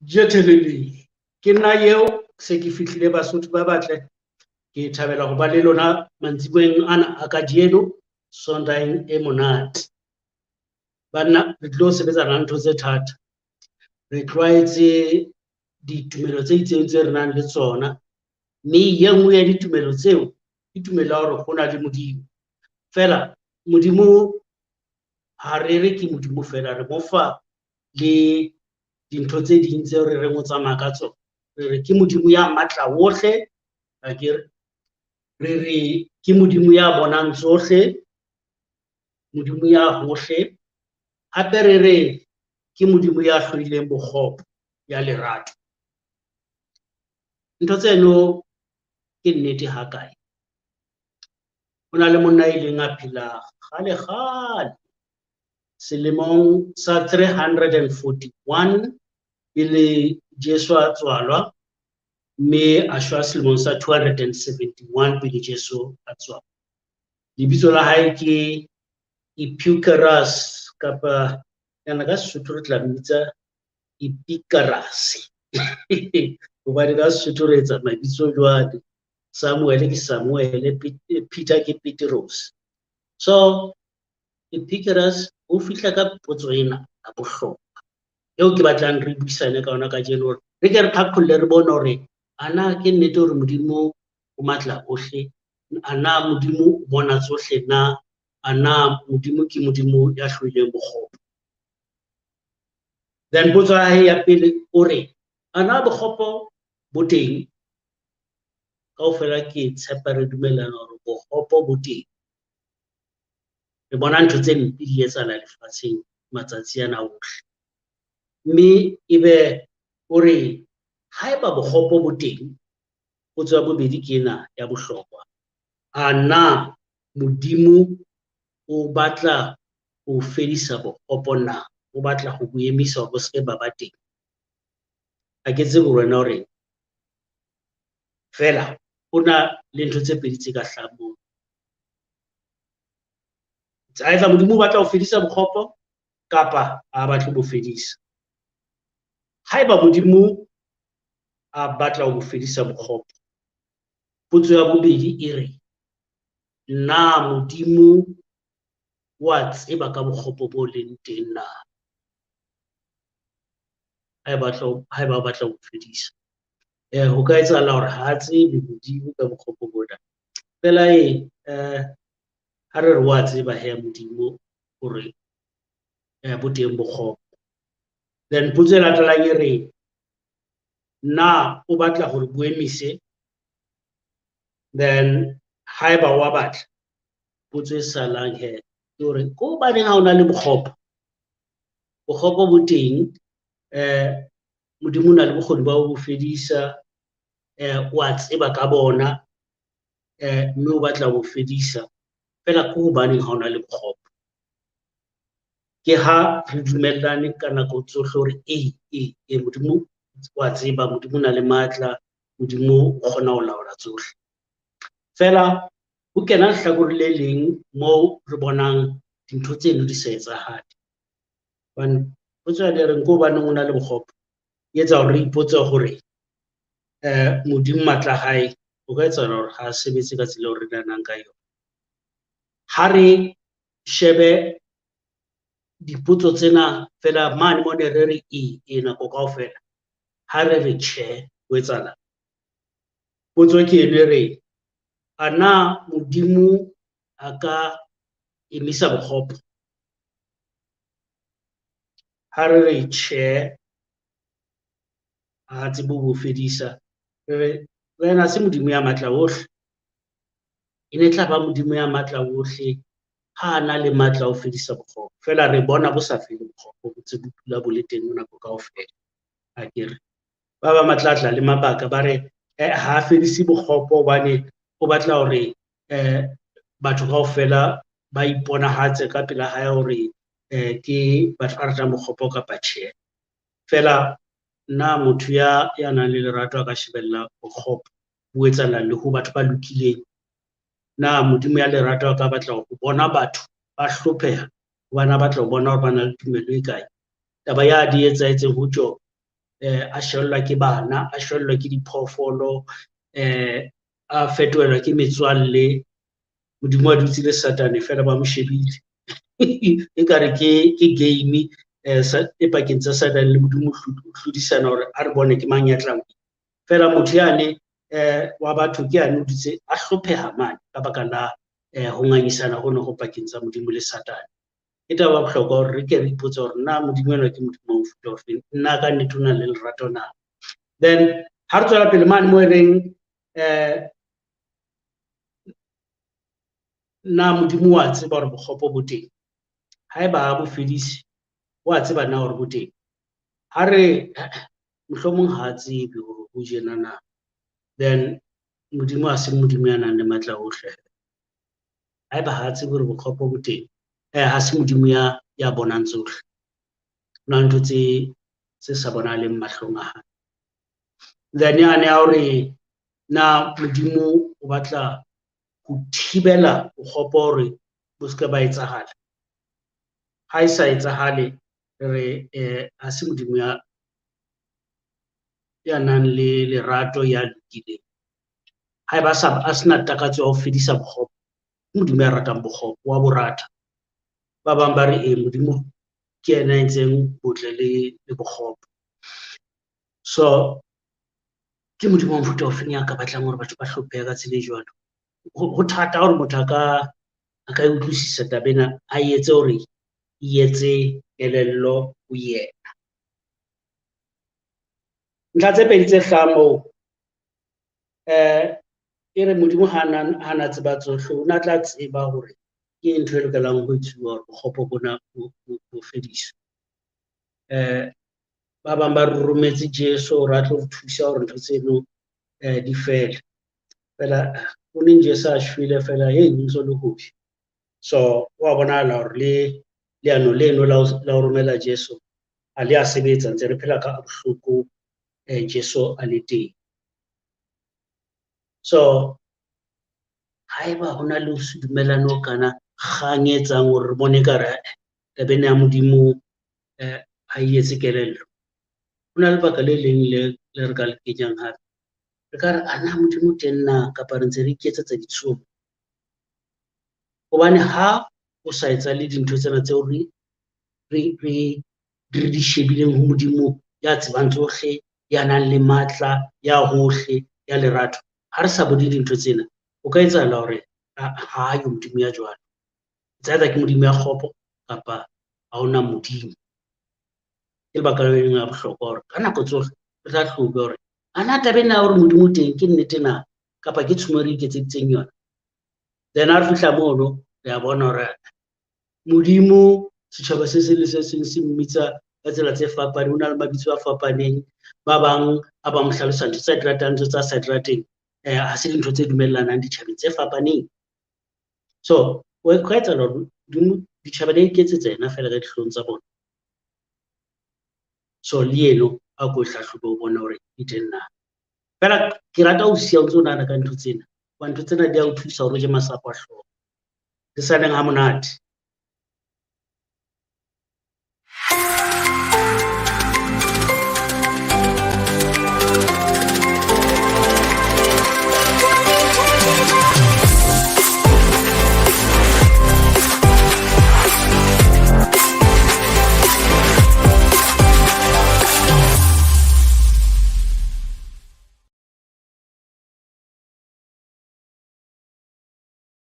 Jetelele ke nna eo se ke fihlile Basotho ba batle ke thabela ho ba le lona mantsiboyeng ana a kajeno Sondaheng e monate. Banna re tlo sebetsana le ntho tse thata. Re tlwaetse ditumelo tse itseng tse re nang le tsona, mme ye nngwe ya ditumelo tseo ke tumelo ya hore ho na le Modimo. Feela Modimo ha re re ke Modimo feela, re mo fa le dintho tse ding tseo re reng o tsamaya ka tsona. Re re ke Modimo ya matla wohle, akere? Re re ke Modimo ya bonang tsohle, Modimo ya hohle. Hape re re ke Modimo ya hloileng bokgopo, ya lerato. Ntho tseno ke nnete hakae? Ho na le monna a ileng a phela kgale-kgale selemong sa 341 pele Jesu a tswalwa, mme a shwa selemong sa 271 pele Jesu a tswalwa. Lebitso la hae ke Epicurus, kapa yana ka Sesotho re tla mmitsa Epicurus. Hobane ka Sesotho re etsa mabitso jwale. Samuel ke Samuel, Peter ke Petrus. So Epicurus o fihla ka potso ena ya bohlokwa eo ke batlang re buisane ka yona kajeno, hore re ke re phaqholle re bone hore ana ke nnete hore Modimo o matla ohle, ana Modimo o bona tsohle na, ana Modimo ke Modimo ya hloileng bokgopo. Then potso ya hae ya pele o re, ana bokgopo bo teng? Kaofela ke tshepa re dumellana hore bokgopo bo teng. Re bona ntho tse mpe di etsahala lefatsheng matsatsi ana ohle. Mme ebe o re haeba bokgopo bo teng, potso ya bobedi ke ena ya bohlokwa. A na Modimo o batla ho fedisa bokgopo na? O batla ho bo emisa hore bo se ke ba ba teng? Ha ke tsebe hore wena o reng. Feela ho na le ntho tse pedi tse ka hlahang moo. Either Modimo o batla ho fedisa bokgopo kapa ha batle ho bo fedisa. Haeba Modimo a batla ho bo fedisa bokgopo, potso ya bobedi e re, na Modimo wa tseba ka bokgopo bo leng teng na? Haeba o batla ho fedisa. Ho ka etsahala hore ha a tsebe Modimo ka bokgopo bona. Feela ha re re wa tseba he Modimo hore bo teng bokgopo. Then potso e latelang e re, na o batla hore bo emise? Then haeba wa batla, potso e salang he ke hore ke hobaneng ha o na le bokgopo? Bokgopo bo teng, Modimo o na le bokgoni ba ho bo fedisa, wa tseba ka bona, mme o batla ho bo fedisa. Feela ke hobaneng ha o na le bokgopo? Ke ha re dumellane ka nako tsohle hore ee, ee, ee, Modimo wa tseba, Modimo o na le matla, Modimo o kgona ho laola tsohle. Feela ho kena lehlakore le leng moo re bonang dintho tseno di sa etsahale. Hobane potso ya le reng ke hobaneng o na le bokgopo, e etsa hore re ipotse hore Modimo matla a hae o ka etsahala hore ha a sebetse ka tsela eo re nahanang ka yona. Ha re shebe dipotso tsena fela mane mo ne re re ee, ee nako kaofela, ha re re tjhe, ho etsahala. Potso ke eno e re, a na Modimo a ka emisa bokgopo? Ha re re tjhe, ha tsebe ho bo fedisa, re re wena se Modimo ya matla ohle. E ne tla ba Modimo ya matla ohle ha a na le matla a ho fedisa bokgopo. Feela re bona bo sa fele bokgopo, bo ntse bo dula bo le teng nako kaofela. Akere ba ba matla tla le mabaka ba re ha a fedise bokgopo hobane o batla hore batho kaofela ba iponahatse ka pela hae hore ke batho ba ratang bokgopo kapa tjhe. Feela nna motho ya nang le lerato a ka shebella bokgopo bo etsahala le ho batho ba lokileng. Na Modimo ya lerato a ka batla ho bona batho ba hlopheha hobane a batla ho bona hore ba na le tumelo e kae? Taba ya di etsahetseng ho Job. A shwellwa ke bana, a shwellwa ke diphoofolo, a fetohelwa ke metswalle. Modimo a dutse le Satane fela ba mo shebile. Ekare ke game e pakeng tsa Satane le Modimo hlodisana hore a re bone ke mang ya tlang. Fela motho yane wa batho ke yane o dutse a hlopheha mane ka baka la ho ngangisana hono ho pakeng tsa Modimo le Satane. Ke taba ya bohlokwa hore re ke re ipotse hore na Modimo enwa ke Modimo wa mofuta ofeng, nna ka nnete o na le lerato na. Then ha re tswela pele mane mo e reng na Modimo wa tseba hore bokgopo bo teng, haeba ha bo fedise wa tseba na hore bo teng. Ha re mohlomong ha a tsebe hore ho jena na, then Modimo ha se Modimo ya nang le matla ohle. Haeba ha a tsebe hore bokgopo bo teng, ha se Modimo ya bonang tsohle. Ho na le ntho tse sa bonahaleng mahlong a hae. Then yane ya hore na Modimo o batla ho thibela bokgopo hore bo se ke ba etsahala. Ha e sa etsahale, re ha se Modimo ya nang le lerato ya lokileng. Haeba a sena takatso ya ho fedisa bokgopo, ke Modimo ya ratang bokgopo, wa bo rata. Ba bang ba re Modimo ke yena a entseng botle le bokgopo. So ke Modimo wa mofuta ofeng ya ka batlang hore batho ba hlophehe ka tsela e jwalo? Ho thata hore motho a ka e utlwisisa taba ena, a etse hore e etse kelello ho yena. Ntlha tse pedi tse hlahang moo, e re Modimo ha na tseba tsohle, o na tla tseba hore ke ntho e lokelang ho etsuwa hore bokgopo bona bo fediswe. Ba bang ba re rometse Jesu hore a tlo re thusa hore ntho tseno di fele. Fela o neng Jesu a shwele fela, hey, o ntso le hobe. So wa bonahala hore le leano leno la ho romela Jesu ha le a sebetsa, ntse re phela ka bohloko Jesu a le teng. So haeba ho na le ho se dumellane ho kana kgang e etsang hore re bone ekare taba ena ya Modimo ha e etse kelello, ho na le lebaka le leng le re ka le kenyang hape. Re ka re a na Modimo teng na, kapa re ntse re iketsetsa ditshomo? Hobane ha o sa etsa le dintho tsena tseo re di shebileng ho Modimo ya tsebang tsohle, ya nang le matla, ya hohle, ya lerato, ha re sa bone dintho tsena, o ka etsahala hore ha yo Modimo ya jwalo. It's either ke Modimo ya kgopo kapa ha hona Modimo. Ke lebaka le leng la bohlokwa hore ka nako tsohle re tla hlobe hore a na taba ena ya hore Modimo teng ke nnete na, kapa ke tshomo e re iketseditseng yona. Then ha re fihla mono re a bona hore Modimo setjhaba se seng le se seng se mmitsa ka tsela tse fapaneng, ho na le mabitso a fapaneng, ba bang a ba mo hlalosa ntho tsa di ratang, ntho tsa sa di rateng, ha se dintho tse dumellanang ditjhabeng tse fapaneng. So ho ka etsahala hore Modimo ditjhaba di iketsetsa yena fela ka dihlong tsa bona. So le eno a ko hlahlobe o bone hore e teng na. Fela ke rata ho siya o ntso nahana ka ntho tsena, hobane ntho tsena di a o thusa hore o je masapo a hlooho. Re saleng ha monate.